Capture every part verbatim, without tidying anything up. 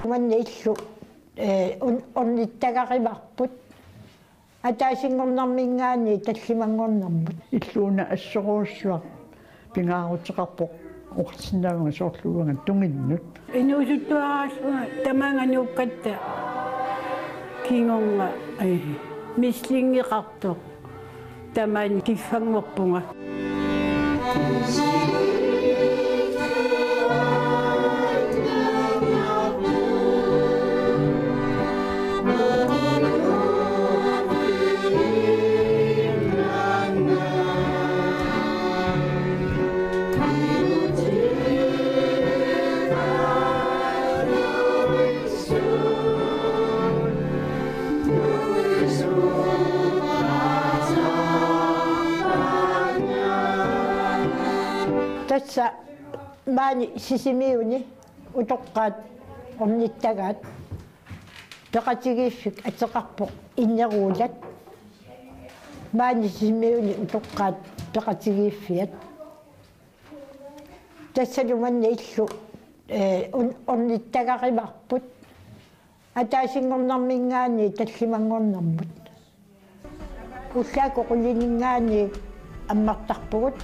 Uanni illu, eh, un-, ornittagarivarput. Ataasinngornerminngaanniit tallimanngornermut. Illu una assorujussuaq pingaaruteqarpoq oqarsinnaavunga soorlu uanga tunginnut. Inuusuttuaraallunga tamaanga nuukkatta kingorna, eh, mislingeqartoq. Tamaani kiffanngorpunga. Tassa maani Sisimiuni utoqqaat ornittagaat peqatigiiffik ateqarpoq Inneruulat. Maani Sisimiuni utoqqaat peqatigiiffiat. Tassalu uanni illu, eh, un-, ornittagarivarput. Ataasinngornerminngaanniit tallimanngornermut. Ullaakkut qulininngaanniit ammartarpugut.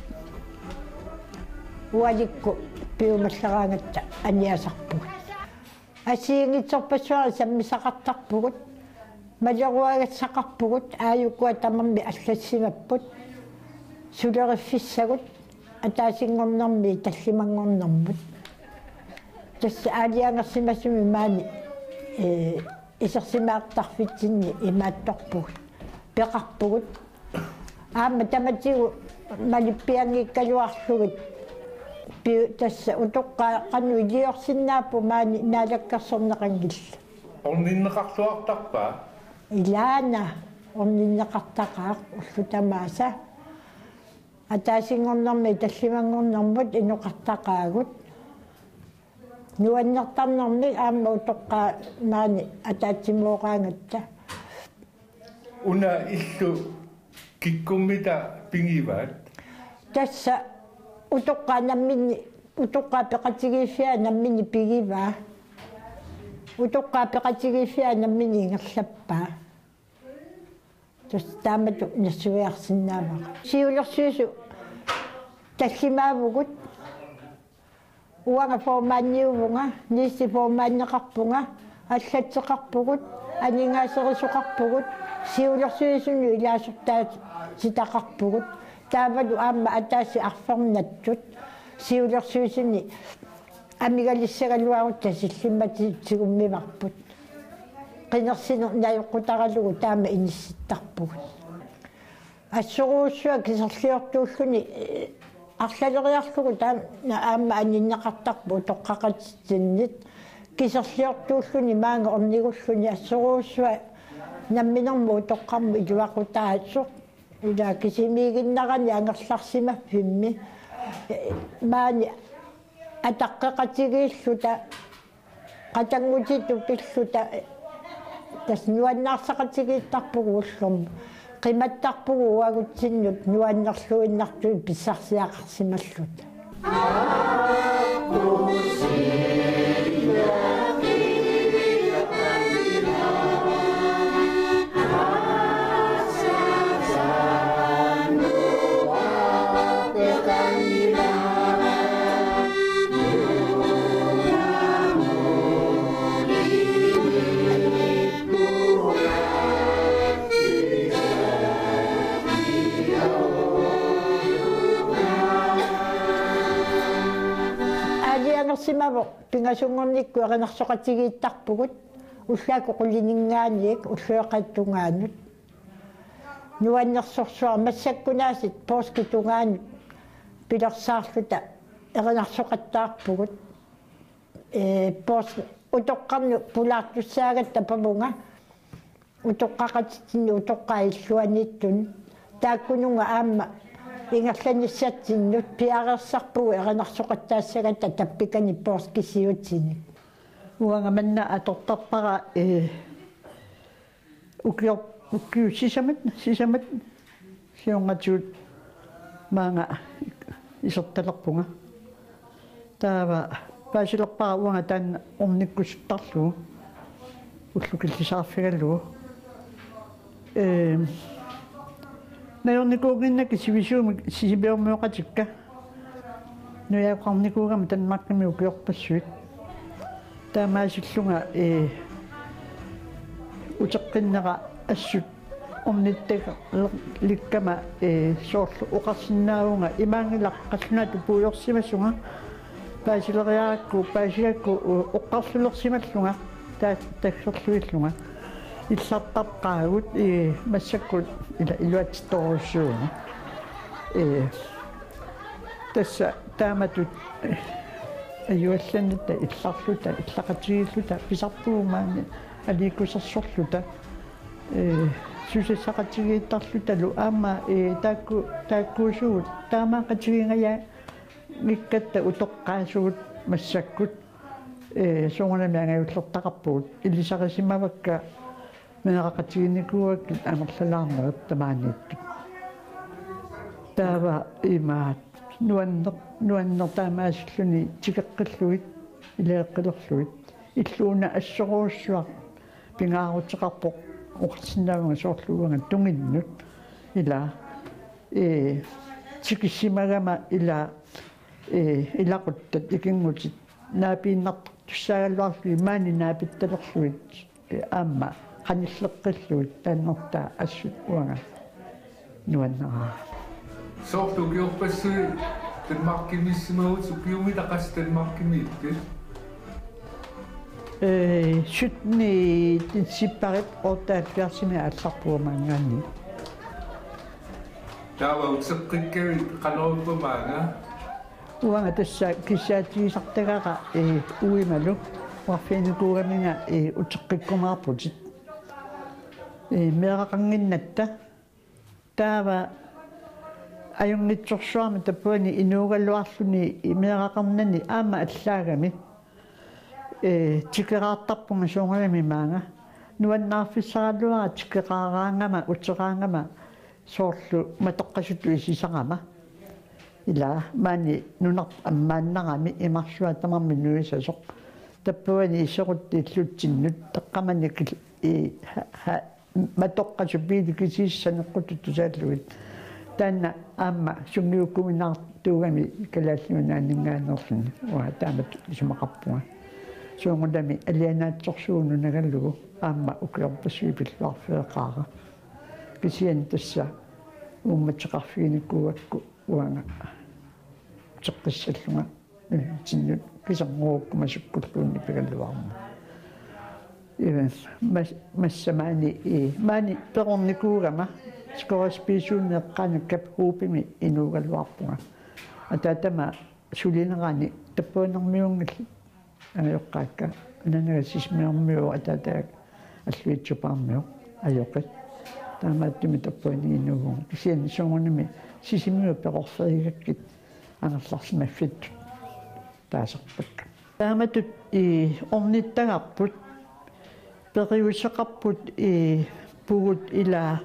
Ualikkut piumallaraangatta aniasarpugut. Assigiinngitsorpassuarnik sammisaqartarpugut, maleruagassaqarpugut, aajukua tamarmik allassimapput, suleriffissagut ataasinngornermiit tallimanngornermut. Tassa aalajangersimasumi maani, eh, isersimaartarfitsinni imaattorpugut. Peqarpugut. Aamma tamatigut malippianngikkaluarlugit pi-, tassa utoqqaat qanoq iliorsinnaapput maani naalakkersorneqanngillat. Orninneqarluartarpa? Ilaana orninneqartaqaaq ullut tamaasa. Ataasinngornermiit tallimanngornermut inoqartaqaagut. Nuannertarnermik aamma utoqqaat maani ataatsimooraangatta. Una illu kikkummita pigivaat? Tassa utoqqaat namminneq, utoqqaat peqatigiiffiat namminneq pigivaa. Utoqqaat peqatigiiffiat namminneq ingerlappaa. Tassa taamatut nassuiarsinnaavara. Siulersuisut tallimaavugut. Uanga formandiuvunga, Niels formandeqarpunga, allatseqarpugut, aningaaserisoqarpugut, siulersuisunut ilaasortaatitaqarpugut, taavalu aamma ataaseq arfernattut, siulersuisuni amigalissagaluarutta sillimmatit tigummivarput. Qinersineq najoqqutaralugu taama inissittarpugut. Assorujussuaq kiserliortuulluni, eh, arlaleriarlugu taanna aamma aninneqartarpoq utoqqaqatitsinnit. Kiserliortuulluni maanga ornigulluni assorujussuaq namminermut utoqqarmut iluaqutaasoq. Ila kisimiiginnarani angerlarsimaffimmi, eh, maani ataqqeqatigiilluta qatanngutitut pilluta, tassa nuannaarsaqatigiittarpugut ullormut. Qimattarpugut uagutsinnut nuannerluinnartut pissarsiaqarsimalluta. Aalajangersimavoq, pingasunngornikkut erinarsoqatigiittarpugut, ullaakkut qulininngaanniit ulloqeqqata tungaanut. Nuannersorsuaq massakkunaasit poorskip tungaanut pilersaarluta erinarsoqattaarpugut. Ee, poorsk-, utoqqarnut pulaartussaagatta pavunga, utoqqaqatitsinnut utoqqaat illuaniittunut. Taakkununnga aamma ingerlanissatsinnut piareersarpugut erinarsoqattaassagatta tappikani poorskisiutinik. Uanga manna atortarpara, ee, ukior-, ukiut sisamat, sisamat siornatigut maanga isertalerpunga. Taava Paasilerpara uanga taanna ornikkusuttarlugu, ullukillisaarfigalugu. Ee, najornikuunnginnakku sivisuumik sisimiormioqatikka. Nujaaqarnikuugama Danmarkimi ukiorpassuit. Taamaasillunga, ee, uteqqinnera assut ornittagalikkama, ee, soorlu oqarsinnaavunga imaanngilaq qallunaatut puigorsimasunga paasileriarakku, paasigakku, u-, oqarlulersimallunga taa-, taggerluillunga. Illartaqqaagut, ee, massakkut ila iluatsittorujussuuvunga. Ee, tassa taamatut, ee, ajuallannitta illarluta, illaqatigiilluta, pisarpugut maani aliikkusersorluta, ee, susassaqatigiittarlutalu aamma, ee, taakku-, taakkuusugut, taamaaqatigiingajaanngikkatta utoqqaasugut massakkut, ee, soorunami angajullertaqarpugut, ilisarisimavakka meeraqatiginikuugakkit amerlalaarnerit tamaaniittut. Taava imaat nuanneq, nuanneq taamaasilluni tikeqqillugit, ilageqqilerlugit. Illuuna assorujussuaq pingaaruteqarpoq oqarsinnaavunga soorlu uanga tunginnut. Ila, ee, tikissimagama ila, ee, ilaquttat ikinngutit naapiinnartussaagaluarlugit maani naapittalerlugit, ee, aamma qanilleqqillugit taannertaa assut uanga nuannaraara. Soorlu ukiorpassuit Danmarkimiissimavutit, ukiumiit qassit Danmarkimiippit? Ee, syttende decembarip otteoghalvfjerdsimi aallarpugut maanngaanniit. Taava uteqqikkavit qanorippat maanga? Uanga tassa kissaatigisartagara, ee, uimalu, oqarfiginikuugaminga, ee, uteqqikkumaarputit. Ee, meeraqannginnatta. Taava ajunngitsorsuarmik tappavani inuugaluarluni meeraqarnani aamma allaagami. Ee, tikeraartarpunga soorunami maanga. Nuannaarfissaraluara tikeraaraangama, uteraangama soorlu matoqqasutut isisarama. Ila maani nunarput ammaannarami imarsuaq tamarmik nuisasoq. Tappavani iserutta illutsinnut taqqamani kil-, i, ha, ha, matoqqasut biilit kisiisa saneqqutut tusaallugit. Taanna aamma sungiukkuminaartuugami Kalaallit Nunaanninngaanneerluni. Uanga taamatut isumaqarpunga. Soorunami alianaatsorsuuvoq nunagalugu aamma ukiorpassuit pilluarfigeqaara. Kisianni tassa uummateqarfiginikuugakku uanga uteqqissallunga nunatsinni kiserngorukkuma sukkulluunniit pigaluarama. Ee, mas-, massa maani, ee, maani peqarnikuugama Scoresbysuuneeqqaani Kap Hoopimi inuugaluarpunga. Ataatama sulinerani tappavani Ermiunngillat angajoqqaakka, anaanaga Sisimiormiu ataataga Alluitsup Paarmiu ajoqit. Taamaattumik tappavani inuuvunga. Kisianni soorunami Sisimiut peqarfigigakkit angerlarsimaffittut taasarpakka. Taamatut, ee, ornittagarput, periuseqarput, ee, pugut ila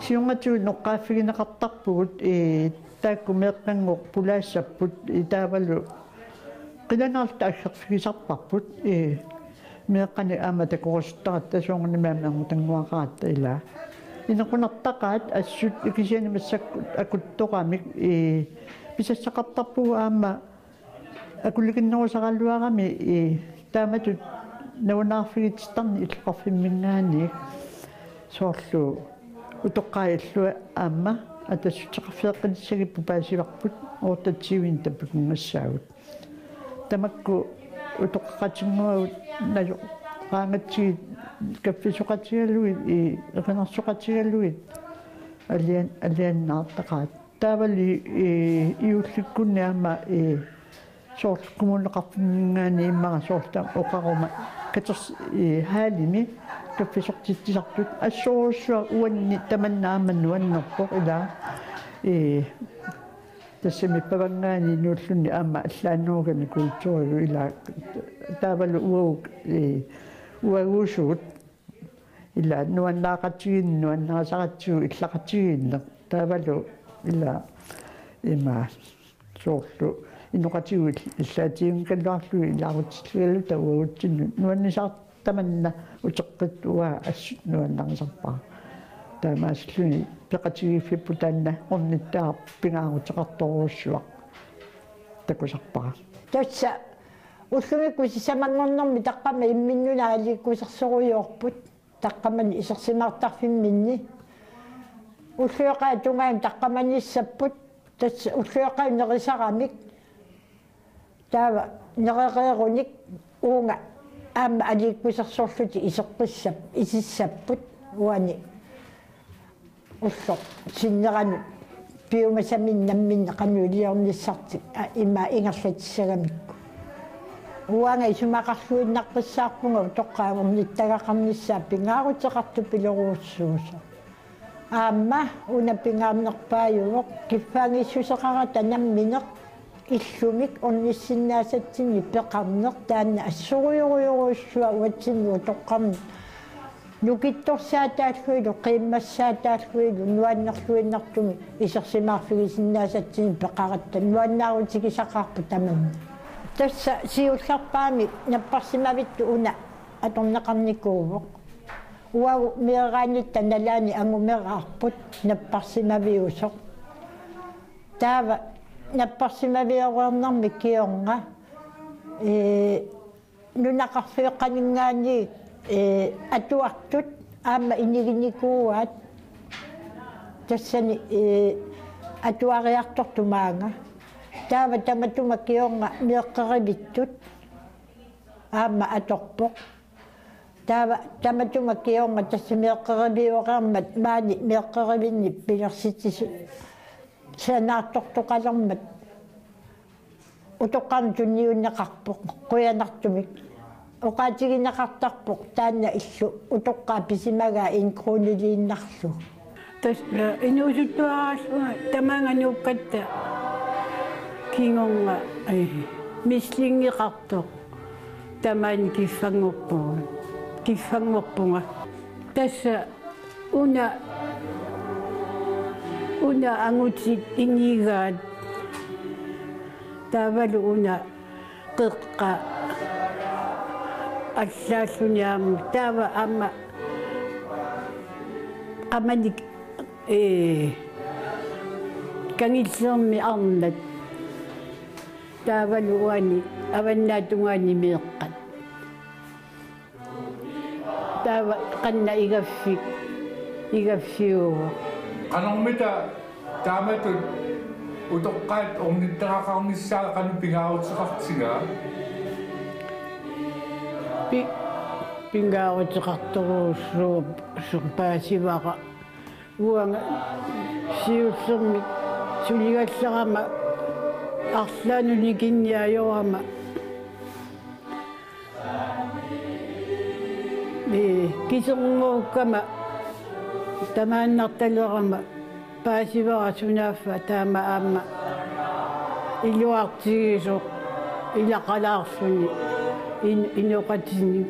siornatigut noqqaaffigineqartarpugut, ee, taakku meeqqanngooq pulaassapput, ee, taavalu qilanaarluta aggerfigisarparput, ee, meeqqanik aamma takorusuttaratta soorunami aamma ernutanguaqaratta ila. Inequnartaqaat assut, kisianni massakkut akuttoramik, ee, pisassaqartarpugut aamma akulikinnerusaraluarami, ee, taamatut nalunaarfigitittarneq illoqarfimminngaanniit soorlu utoqqaat illua aamma atassuteqarfeeqqinissagipput paasivarput otteogtyvenik tappikunngassaagut. Tamakku utoqqaqatinnguagut najoraangatsigit kaffisoqatigalugit, ee, erinarsoqatigalugit alian-, alianaartaqaat. Taavalu, ee, juullikkunni aamma, ee, soorlu kommuneqarfimminngaanniit immaqa soorlu taama oqaruma katers-, ee, hallimi kaffisortitsisartut assorujussuaq uanni tamanna aamma nuannerpoq ila, ee, tassami pavanngaanniit nuullunni aamma allaannerugami kulturiuvoq ila taavalu uagut, ee, uaguusugut ila nuannaaqatigiinneq, nuannarisaqartigu illaqatigiinneq. Taavalu ila ima soorlu Inoqatigut illaatiginngikalluarlugit ilaarutilluinnarluta uagutsinnut nuannisartut tamanna uteqqittuat assut nuannarisarpara. Taamaasilluni peqatigiiffipput taanna ornittaaq pingaaruteqartorujussuaq takusarpara. Tassa ullumikkut sisamanngornermi taqqama imminnut aaliikkusersorujoorput. Taqqamani isersimaartarfimminni. Ulloqeqqata tungaanut taqqamanissapput. Tassa ulloqeqqata nerisaramik. Taava nerereerunik uunga aamma aaliikkusersorlutik iseqqissap-, isissapput uani. Ulloq sinneranut piumasaminnik namminneq qanoq iliornissartik, a, ima ingerlatissagamikku. Uanga isumaqarluinnartussaarpunga utoqqaat ornittagaqarnissaat pingaaruteqartupilorujussuusoq. Aamma una pingaarnerpaajuvoq kiffaanngissuseqarata nammineq illumik ornissinnaasatsinnik peqarneq, taanna assorujorujorujussuaq uatsinnut utoqqarnut nukittorsaataalluinnarlugu, qiimmassaataalluinnarlugu, nuannerluinnartumik isersimaarfigisinnaasatsinnik peqaratta nuannaarutigisaqaarput tamanna. Tassa siullerpaamik napparsimavittut una atorneqarnikuuvoq. Uagut meeraanitta nalaani angumeraarput napparsimaviusoq. Taava napparsimavioreernermi kingorna, ee, nunaqarfeeqqaninngaanniit, ee, atuartut aamma iniginikuuaat. Tassani, ee, atuariartortut maanga. Taava tamatuma kingorna meeqqerivittut aamma atorpoq. Taava tamatuma kingorna tassa meeqqerivioreermat maani meeqqerivinni pilersitsisu-, sanaartortoqalermat utoqqarnut tunniunneqarpoq qujanartumik. Oqaatigineqartarpoq taanna illu utoqqaat pisimagaa en kroneliinnarlugu. Tassa inuusuttuaraallugu tamaanga nuukkatta kingorna, ee, mislingeqartoq. Tamaani kiffanngorpunga. Kiffanngorpunga. Tassa una, una angutit inigaat. Taavalu una qeqqa allaalluni aamma. Taava aamma qamanik, ee, kangilliormi arnat. Taavalu uani avannaata tungaani meeqqat. Taava qanna igaffik, igaffiuvoq. Qanormita taamatut utoqqaat ornittagaqarnissaat qanoq pingaaruteqartigaa? Pi-, pingaaruteqartorujussuuvoq, su-, paasivara. Uanga siullermik suligallarama arlaannut nikinniajorama. Ee, kisernguukkama tamaannartalerama paasivara sunaaffa taama aamma iluartigisoq ilaqalaarluni in-, inoqatinik.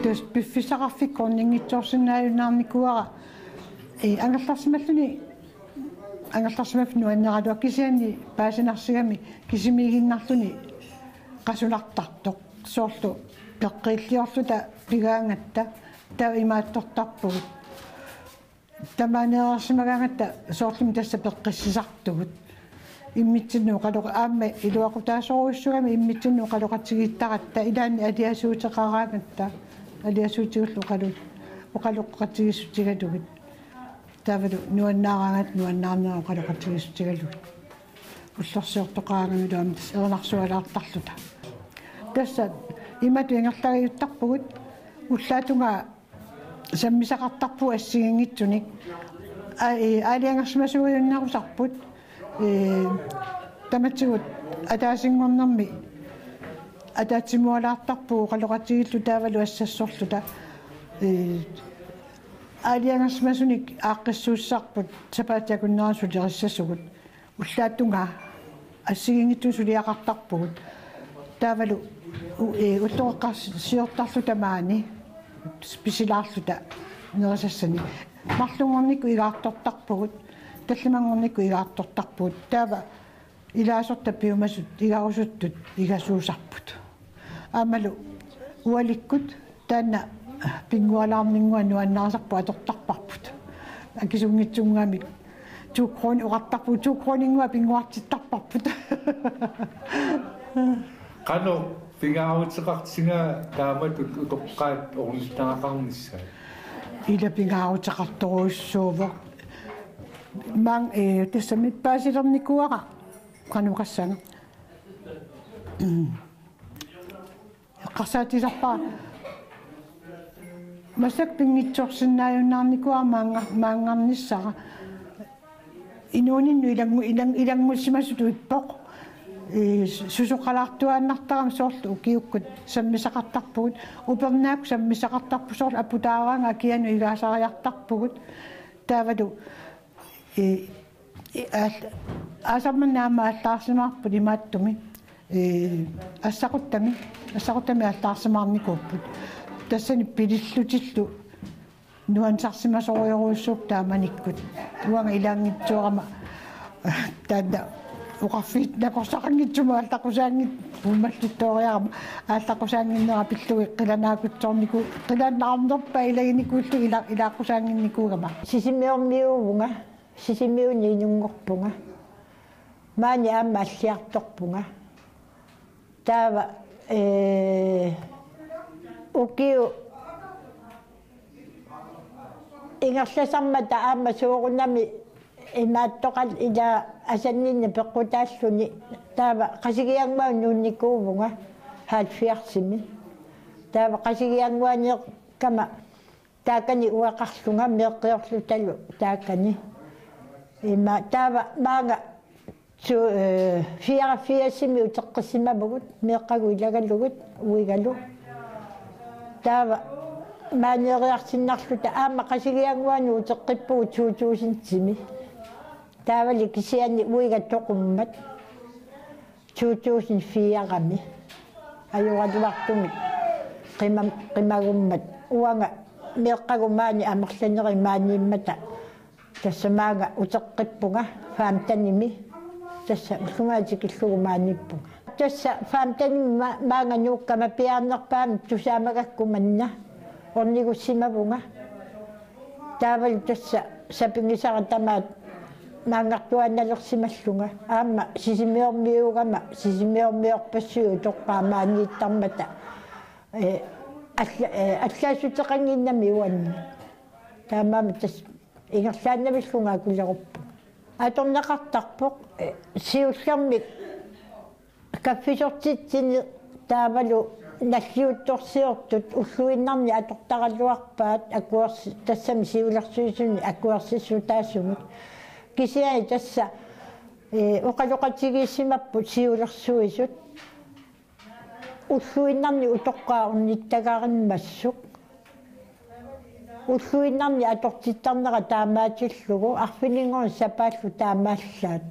Tassa piffissaqarfik orninngitsoorsinnaajunnaarnikuuara, ee, angerlarsimalluni, angerlarsimaffik nuanneraluaq kisianni paasinarsigami kisimiiginnarluni qasunartartoq. Soorlu peqqiilliorluta pigaangatta taava imaattortarpugut. Tamaaneersimagaangatta soorlumi tassa peqqissisartugut. Immitsinnut oqaloq-, aamma iluaqutaasorujussuugami immitsinnut oqaloqatigiittaratta ilaanni aliasuuteqaraangatta, aliasuutigullu oqalu-, oqaloqatigiissutigalugit. Taavalu nuannaaraangatta nuannaarnerat oqaloqatigiissutigalugit. Ullorsiortoqaraangamilu aamma tassa erinarsualaartarluta. Tassa imatut ingerlariuttarpugut, ullaatungaa sammisaqartarpugut assigiinngitsunik. Aa, ee, aalajangersimasuujunnerusarput. Ee, tamatigut ataasinngornermi ataatsimualaartarpugut oqaloqatigiilluta taavalu assassorluta. Ee, aalajangersimasunik aaqqissuussisarput sapaatip akunnerani sulerissasugut. Ullaap tungaa assigiinngitsunik suliaqartarpugut. Taavalu u-, ee, ulloqeqqarsiortarluta maani pisilaarluta nerisassani. Marlunngornikkut igaartortarpugut, tallimanngornikkut igaartortarpugut. Taava ilaasortat piumasut igarusuttut igasuusarput. Aammalu ualikkut taanna pinngualaarninngua nuannarisarput atortarparput. Akisunngitsunnguamik to kroner oqartarpugut, to kroninngua pinnguartittarparput. Qanoq pingaaruteqartigaa taamatut utoqqaat ornittagaqarnissaat? Ila pingaaruteqartorujussuuvoq. Maanga, ee, tassami paasilernikuuara qanoq oqassaanga. Eqqarsaatisarpara massakkut pinngitsoorsinnaajunnaarnikuuara maannga-, maanngarnissara. Inuuninnut ilanngu-, ilang-, ilanngussimasutut ippoq. Ee, su-, susoqalaartuaannartarami soorlu ukiukkut sammisaqartarpugut. Upernaakkut sammisaqartarpugut soorlu aputaaraanga akianut igaasariartarpugut. Taavalu, ee, ee, aal-, aasaq manna aamma aallaarsimavarput imaattumik. Ee, assaquttami, assaquttami aallaarsimaarnikuupput. Tassani pilillutillu nuannaarsimasorujorujussuupput taamanikkut. Uanga ilaanngitsoorama taanna oqarfiit nakorsaqanngitsumik aallaqqusaanngit-, uumalluttooreerama aallaqqusaannginnera pillugit qilanaakutsoorniku-, qilanaarnerpaat ilaginikuullugit ila-, ilaaqqusaannginnikuugama. Sisimiormiuuvunga, Sisimiuni inunngorpunga. Maani aamma alliartorpunga. Taava, ee, ukiut ingerlasarmata aamma soorunami imaattoqarlunga ila asanninneq peqqutaalluni. Taava Qasigiannguani nuunnikuuvunga halvfjerdsimi. Taava Qasigiannguaniikkama taakani ueqarlunga meeqqiorlutalu taakani. Ima taava maanga su-, ee, fireogfirsimi uteqqisimavugut, meeqqagut ilagalugit uigalu. Taava maaneeriarsinnarluta aamma Qasigiannguanut uteqqippugut to tusindimi. Taavali kisianni uiga toqummat to tusind firemi. Ajoraluartumik qima-, qimagummat. Uanga meeqqagut maani amerlanerit maaniimmata. Tassa maanga uteqqippunga femtenimi. Tassa ullumimut tikillugu maaniippunga. Tassa femtenimi ma-, maanga nuukkama piaarnerpaamik tusaamagakku manna ornigussimavunga. Taavalu tassa sapinngisara tamaat maanngartuaannalersimallunga. Aamma Sisimiormiuugama, Sisimiormiorpassuit utoqqaat maaniittarmata. Ee, alla-, ee, allaassuteqannginnami uanni. Taamaammat tassa ingerlaannavillunga akuleruppunga. Atorneqartarpoq, ee, siullermik kaffisortitsineq taavalu nalliuttorsiortut ulluinnarni atortaraluarpaat akuersi-, tassami siulersuisuni akuersissutaasumik. Kisianni tassa, ee, oqaloqatigiissimapput siulersuisut. Ulluinnarni utoqqaat ornittagarimmassuk. Ulluinnarni atortittarnera taamaatillugu arfininngorneq sapaallu taamaallaat.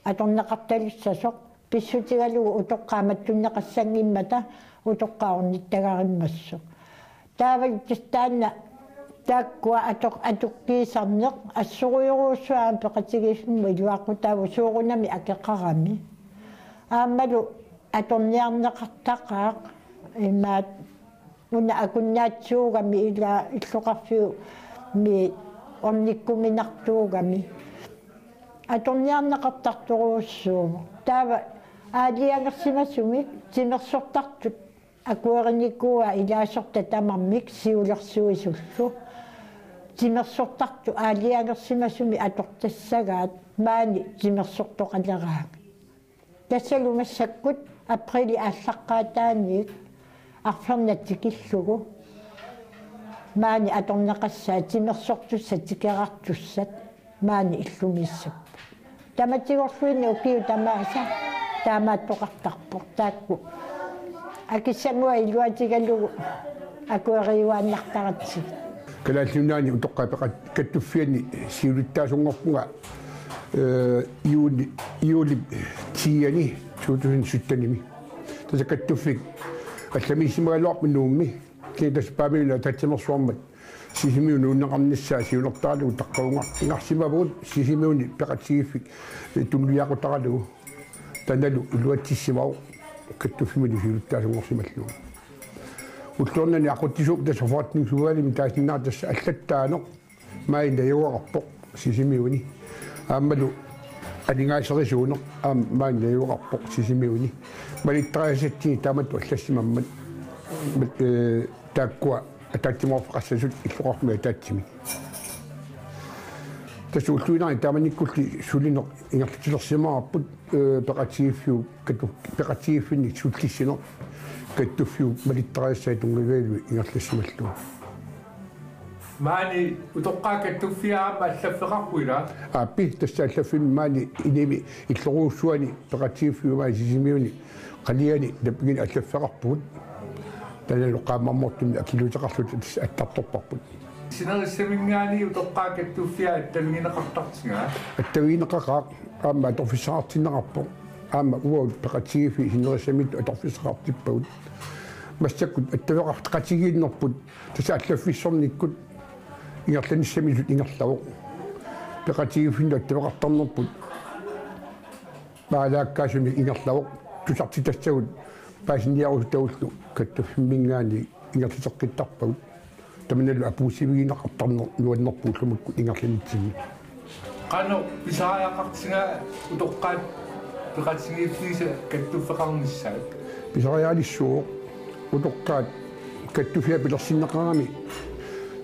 Atorneqartalissasoq pissutigalugu utoqqaat mattunneqassanngimmata utoqqaat ornittagarimmassuk. Taavalu tassa taanna taakkua atoq-, atukkiisarneq assorujorujussuaq aamma peqatigiiffimmut iluaqutaavoq soorunami akeqarami. Aammalu atorniarneqartaqaaq imaat una akunnaatsuugami ila illoqarfiup ornikkuminartuugami. Atorniarneqartartorujussuuvoq. Taava aalajangersimasumik timersortartut akuerinikuuaat ilaasortat tamarmik siulersuisullu. Timersortartut aalajangersimasumik atortassagaat maani timersortoqaleraangat. Tassalu massakkut aprilip aallaqqaataaniit arfernat tikillugu maani atorneqassaat timersortussat tikerartussat maani illumiissapput. Tamatigorluinnaq ukiut tamaasa taamaattoqartarpoq taakku. Akissaguat iluatigalugu akueriuaannartaratsigit. Kalaallit Nunaanni utoqqaat peqat-, kattuffianni siulittaasunngorpunga, eh, juuni, juulip tiiani to tusind syttenimi. Tassa kattuffik allamiissimagaluarpoq Nuummi. Kisianni tassa Paamiuna ataatsimeersuarmat Sisimiunut nuunneqarnissaa siunertaralugu taqqavunga-, -ngarsimavugut Sisimiuni peqatigiiffik, eh, tunuliaqutaralugu. Taannalu iluatsissimavoq kattuffimmini siulittaasunngorsimallugu. Ulloq ornani aqutsisuup tassa forretningsudvalgimi taasinnaavoq tassa allattaaneq maani najugaqarpoq Sisimiuni. Aammalu aningaaserisuuneq aamma maani najugaqarpoq Sisimiuni. Malittarisassatsinni taamatut allassimammat, eh, taakkua ataatsimoorfeqassasut illoqarfimmi ataatsimini. Tassa ulluinnarni taamanikkulli sulineq ingerlatilersimavarput, eh, peqatigiiffiup katu-, peqatigiiffinnik sullissineq kattuffiup malittarisassai tunngavigalugit ingerlassimallugu. Maani utoqqaat kattuffia aamma allaffeqarput, ilaa? Aappi, tassa allaffimmi maani inimi illorujussuani peqatigiiffiup maani Sisimiuni qaliani nappigini allaffeqarpugut. Taannalu qaammarmoortumik akiliuteqarluta tassa attartorparput. Sinerissaminngaanniit utoqqaat kattuffia attavigineqartartigaa? Attavigineqaqaaq, aamma atorfissaqartinneqarpoq. Aamma uagut peqatigiiffik sinerissamiittut atorfissaqartippagut. Massakkut attaveqartaqatigiinnerput tassa allaffissornikkut ingerlanissamisut ingerlavoq. Peqatigiiffinnut attaveqartarnerput maalaakkaasumik ingerlavoq. Tusartitassagut paasiniarusuttagullu kattuffimminngaanniit ingerlateqqittarpagut. Tamannalu apuussivigineqartarneq nuannerpoq ullumikkut ingerlanitsinni. Qanoq pisariaqartigaa utoqqaat peqatigiiffiisa kattuffeqarnissaat? Pisariaqalissuuvoq utoqqaat kattuffiat pilersinneqarami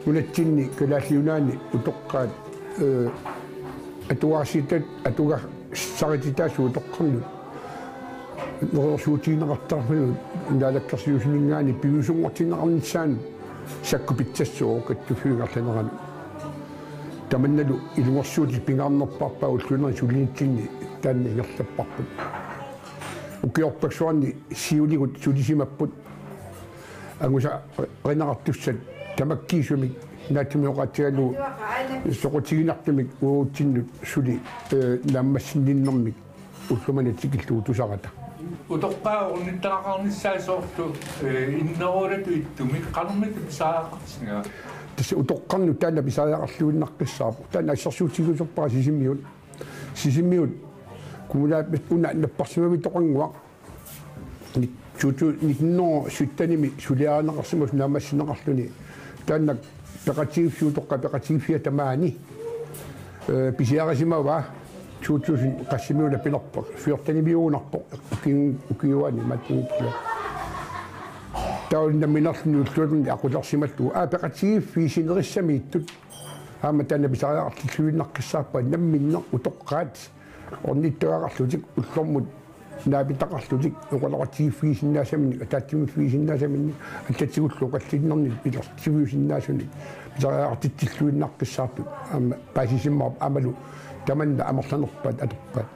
nunatsinni Kalaallit Nunaanni utoqqaat, eh, atugaasitat-, atugasarititaasut utoqqarnut neriorsuutigineqartarfinnut naalakkersuisuninngaanniit piviusunngortinneqarnissaanut sakkup pitsassooq kattuffiup ingerlanerani. Tamannalu ilungersuutit pingaarnerpaarpaat ulluinnarni sulinitsinni taanna ingerlapparput. Ukiorpassuarni siuligut sulisimapput. Angusarineqartussat tamakkiisumik naatsumik oqaatsigalugu soqutiginartumik uagutsinnut suli, eh, naammassinninnermik ullumimut tikillugu tusarata. Utoqqaat ornittagaqarnissaat soorlu, eh, inneruulatut ittumik qanormita pisariaqartigaa? Tassa utoqqarnut taanna pisariaqarluinnaqqissaarpoq. Taanna assersuutigiusorpara Sisimiut. Sisimiut kommunalbestyrelsip una napparsimavitoqannguaq. Ni-, tutu-, nitten hundrede syttenimi suliarineqarsimasoq naammassineqarluni. Taanna peqatigiiffiup utoqqaat peqatigiiffiata maani, eh, pisiarisimavaa to tusind qassimiuna pilerpoq, fjortenimiugunarpoq, ukiu-, ukiuani matungippiga. Taava nammineerluni ulluatunni aqulersimallugu. Aa, peqatigiiffik sinerissamiittut. Aamma taanna pisariaqartilluinnaqqissaarpaa namminneq utoqqaat ornittagaqarlutik ullormut naapitaqarlutik oqaloqatigiiffigisinnaasaminik, ataatsimiiffigisinnaasaminik, allatigullu oqallinnernik pilersiviusinnaasunik pisariaqartitsilluinnaqqissaartut aamma paasisimavarput aammalu tamanna amerlanerpaat atorpaat.